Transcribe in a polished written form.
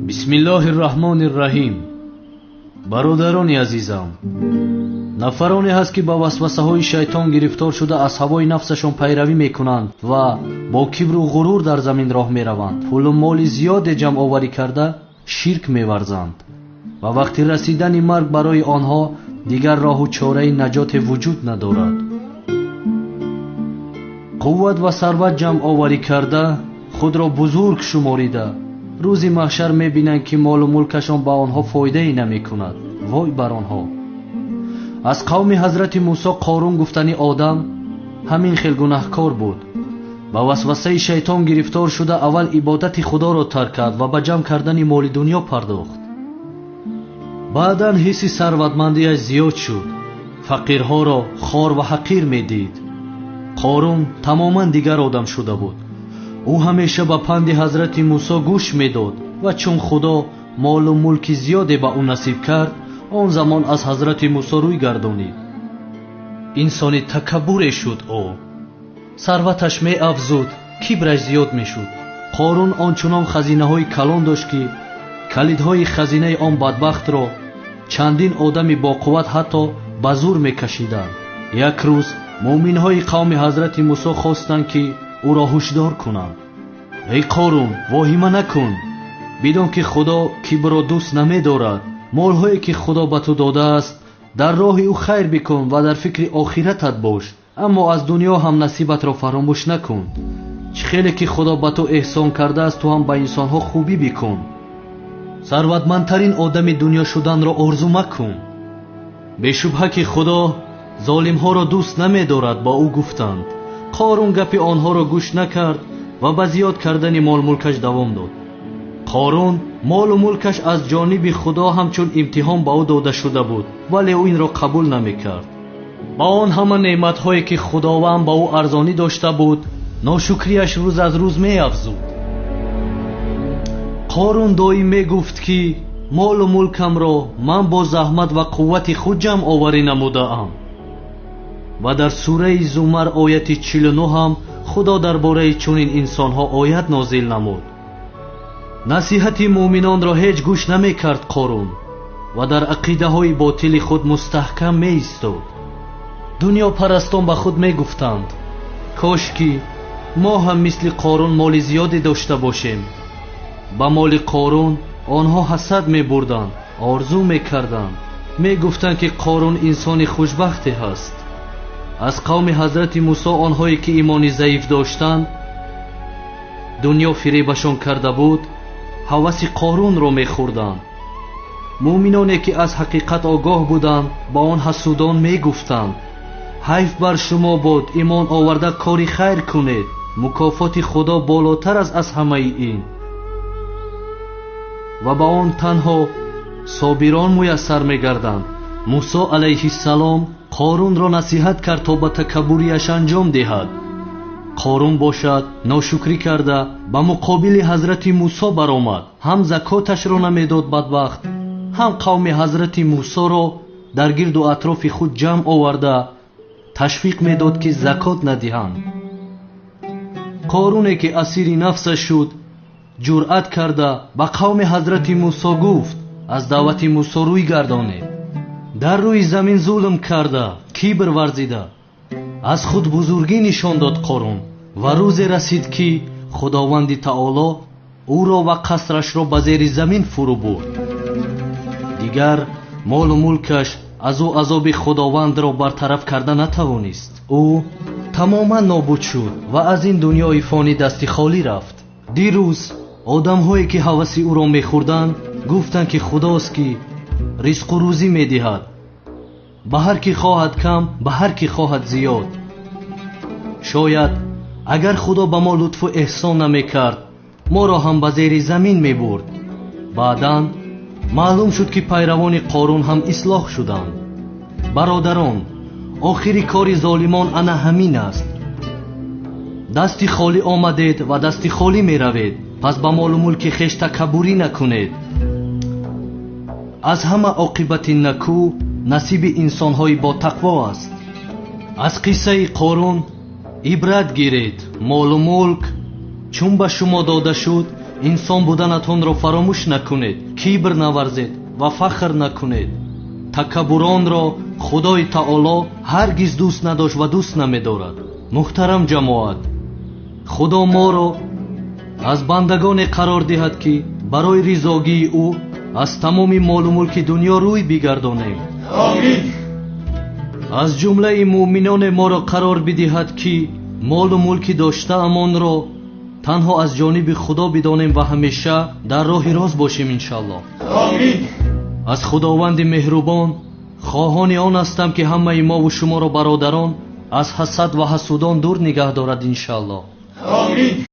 Бисмиллоҳир-раҳмонир-раҳим. Бародарони азизам, нафароне ҳаст ки ба васвасаҳои шайтон гирифтор шуда аз ҳавои нафсашон пайравӣ мекунанд ва бо кибру ғурур дар замин роҳ мераванд. Пулу моли зиёде ҷамъоварӣ карда ширк меварзанд ва вақти расидани марг барои онҳо дигар роҳу чораи наҷоте вуҷуд надорад. Қувват ва сарват ҷамъоварӣ карда худро бузург шуморида рӯзи маҳшар мебинанд ки молу мулкашон ба онҳо фоидае намекунад. Вой бар онҳо! Аз қавми ҳазрати Мусо Қорун гуфтани одам ҳамин хел гунаҳкор буд. Ба васвасаи шайтон гирифтор шуда аввал ибодати худоро тарк кард ва ба ҷамъ кардани моли дунё пардохт. Баъдан ҳисси сарватмандиаш зиёд шуд. Фақирҳоро хор ва ҳақир медид. Қорун тамоман дигар одам шуда буд. Ӯ ҳамеша ба панди ҳазрати Мусо гӯш медод ва чун Худо молу мулки зиёде ба ӯ насиб кард, он замон аз ҳазрати Мусо рӯй гардонид. Инсони такаббуре шуд ӯ. Сарваташ меафзуд, кибраш зиёд мешуд. Қорун ончунон хазинаҳои калон дошт ки калидҳои хазинаи он бадбахтро чандин одами боқувват ҳатто ба зур мекашиданд. Як рӯз муъминҳои қавми ҳазрати Мусо хостанд ки ӯро ҳушдор кунанд. Эй Қорун, воҳима накун, бидон ки Худо кибрро дӯст намедорад. Молҳое ки Худо ба ту додааст дар роҳи ӯ хайр бикун ва дар фикри охиратат бош, аммо аз дунё ҳам насибатро фаромӯш накун. Чӣ хеле ки Худо ба ту эҳсон кардааст, ту ҳам ба инсонҳо хубӣ бикун. Сарватмандтарин одами дунё шуданро орзу макун. Бешубҳа ки Худо золимҳоро дӯст намедорад, ба ӯ гуфтанд. Қорун гапи онҳоро гӯш накард ва ба зиёд кардани молмулкаш давом дод. Қорун молу мулкаш аз ҷониби Худо ҳамчун имтиҳон ба ӯ дода шуда буд, вале ӯ инро қабул намекард. Ба он ҳама неъматҳое ки Худованд ба ӯ арзонӣ дошта буд, ношукрияш рӯз аз рӯз меафзуд. Қорун доим мегуфт ки молу мулкамро ман бо заҳмат ва қуввати худ ҷамъ оварӣ намудаам. Ва дар сураи Зумар ояти 49 ҳам Худо дар бораи чунин инсонҳо оят нозил намуд. Насиҳати муъминонро ҳеҷ гӯш намекард Қорун ва дар ақидаҳои ботили худ мустаҳкам меистод. Дунёпарастон ба худ мегуфтанд: кош ки мо ҳам мисли Қорун моли зиёде дошта бошем. Ба моли Қорун онҳо ҳасад мебурданд, орзу мекарданд, мегуфтанд ки Қорун инсони хушбахте ҳаст. Аз қавми ҳазрати Мусо онҳое ки имони заиф доштанд, дунё фиребашон карда буд, ҳаваси Қорунро мехӯрданд. Муъминоне ки аз ҳақиқат огоҳ буданд, ба он ҳасудон мегуфтанд: ҳайф бар шумо бод, имон оварда кори хайр кунед, мукофоти Худо болотар аст аз ҳамаи ин. Ва ба он танҳо собирон муяссар мегарданд. Мусо алайҳиссалом Қорунро насиҳат кард то ба такаббурияш анҷом диҳад. Қорун бошад ношукрӣ карда ба муқобили ҳазрати Мусо баромад. Ҳам закоташро намедод бадбахт, ҳам қавми ҳазрати Мусоро дар гирду атрофи худ ҷамъ оварда ташвиқ медод ки закот надиҳанд. Қоруне ки асири нафсаш шуд, ҷуръат карда ба қавми ҳазрати Мусо гуфт: аз даъвати Мусо рӯй гардонед. Дар рӯи замин зулм карда, кибр варзида, аз худ бузургӣ нишон дод Қорун. Ва рӯзе расид ки Худованди Таоло ӯро ва қасрашро ба зери замин фурӯ бурд. Дигар молу мулкаш аз ӯ азоби Худовандро бартараф карда натавонист. Ӯ тамоман нобуд шуд ва аз ин дунёи фонӣ дасти холӣ рафт. Дирӯз одамҳое ки ҳаваси ӯро мехӯрданд гуфтанд ки Худост ки ризқу рӯзӣ медиҳад, ба ҳар ки хоҳад кам, ба ҳар ки хоҳад зиёд. Шояд агар Худо ба мо лутфу эҳсон намекард, моро ҳам ба зери замин мебурд. Баъдан маълум шуд ки пайравони Қорун ҳам ислоҳ шуданд. Бародарон, охири кори золимон ана ҳамин аст. Дасти холӣ омадед ва дасти холӣ меравед, пас ба молу мулки хеш такаббурӣ накунед. Аз ҳама оқибати накӯ насиби инсонҳои ботақво аст. Аз қиссаи Қорун ибрат гиред. Молу мулк чун ба шумо дода шуд, Инсон буданатонро фаромӯш накунед, кибр наварзед ва фахр накунед. Такаббуронро Худои Таоло ҳаргиз дӯст надошт ва дӯст намедорад. Муҳтарам ҷамоат, Худо моро аз бандагоне қарор диҳад, ки барои ризогии ӯ аз тамоми молу мулки дунё рӯй бигардонем. Омин. Аз ҷумлаи муъминоне моро қарор бидиҳад, ки молу мулки доштаамонро танҳо аз ҷониби Худо бидонем ва ҳамеша дар роҳи рост бошем, иншаллоҳ. Омин. Аз Худованди меҳрубон хоҳони он ҳастам, ки ҳамаи мову шуморо, бародарон, аз ҳасад ва ҳасудон дур нигаҳ дорад, иншаллоҳ. Омин.